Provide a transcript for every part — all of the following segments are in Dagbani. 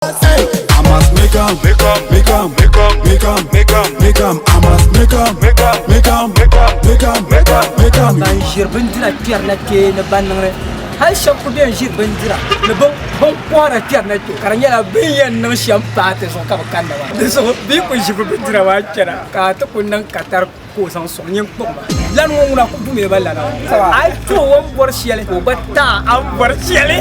I must make 'em, make 'em, make 'em, make 'em, make 'em, make 'em, make 'em. I must make 'em, make 'em, make 'em, make 'em, make 'em, make 'em, make 'em. Ban ʒiri bindira kpɛrina kpee ni ban niŋdi hali shɛba ku bɛn ʒiri bindira ni bin kɔhira kpɛrina kpee ka di nyɛla bɛ ni yɛn niŋ shɛm paati zuɣu ka bɛ kanna maa di zuɣu bɛ yi ku ʒi bɛ bindira maa kpɛna ka a ti ku niŋ katari ka o zaŋ sɔŋ nyin kpuɣi ma lani ŋɔ ŋuna ku bumila ba lana maa a yi ti o o ni bɔri shɛli ka o gba taai a ni bɔri shɛli.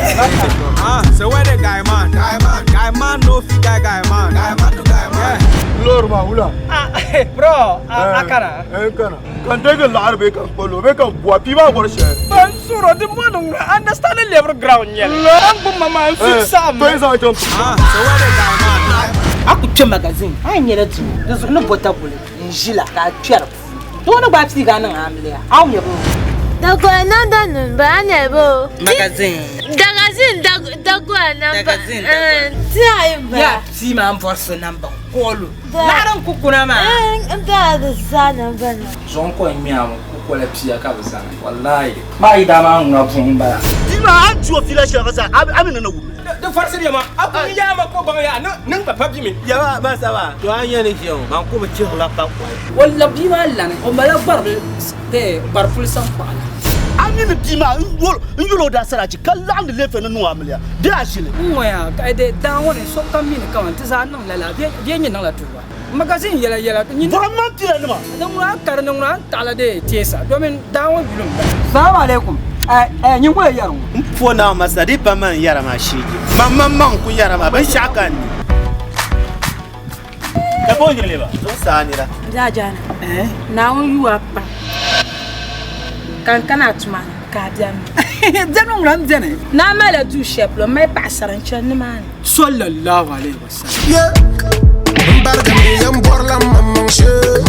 Ah, so where the guy man? Guy man, guy man, no fi guy guy man. Guy man to guy man. Loori maa wula. Ah, bro, a kana. Eh, kana. Ka n deegi laɣiri bee ka n kpali o bee ka n bu a pii maa bɔri shɛli. Ban soro di mɔni ŋuna understanding level ground nyɛli. An gbubi ma maa n fi saɣim. To yi zaŋ chaŋ. Ah, so where the guy man? A ku kpɛ magazine a yi nyɛla duu di zuɣu ni bɔta guli n ʒila ka a kpɛri puuni doo ni gbaai piigi a niŋ amiliya a ni nyɛ bin Dagoya namba nim ba a nyɛ bo. Magazine. Dagazin dagoya namba. Dagazin dagoya. Ti a yi ba. Ya pii maa n bɔri so namba koolu. Laɣiri n ku kuna maa. N daa di zaa namba nim. Zuɣu ko n ŋmɛya ŋɔ kukola pia ka bɛ zaŋ wallahi maa yi daa maa ŋuna buɣim bala. Bia maa a ni ti o fiila shɛli ka zaa a mi ni na wum li. Di farisi ya ma a ku yaa ma ko baŋ ya ni niŋ pa pa bimi. Ya ba saba to a nyɛ ni ʒiya ŋɔ man ku bi chihirila pa kɔhi. O la bia maa lani o mala gbaribil gbari puli saŋkpaɣu la. A mi ni bia maa n yul o daasarachi ka laɣindi leefe ni niŋ o amiliya bee a ʒili. N ŋɔya ka di daa ŋɔ ni sokam mi ni kaman ti zaa niŋ lala bee nyi niŋla tuuba. Magazine yɛla yɛla nyin. Bɔhim man pila nima. Di ŋuna a kari ni ŋuna a ni taɣila dee teesa domin daa ŋɔ yuli m-bala. Salaam alaikum. Eh, eh, nyin kula yɛri ŋɔ. M po Naawuni masala di pa man yɛra maa sheegi. Man man maŋ n-ku yɛra maa binshɛɣu ka n ni. Ka ka o nyili ba zuɣusaa nira. N Jaana, Naawuni yu a pam ka n kana a tuma ni ka a beni mi. Beni ŋuna m beni. Naa malila duu shɛli polo m mali paɣasara n-chani nimaani. Sallallahu alaihi wasallam. Yeah. M barigimi yɛn bɔrila m maŋmaŋ shee.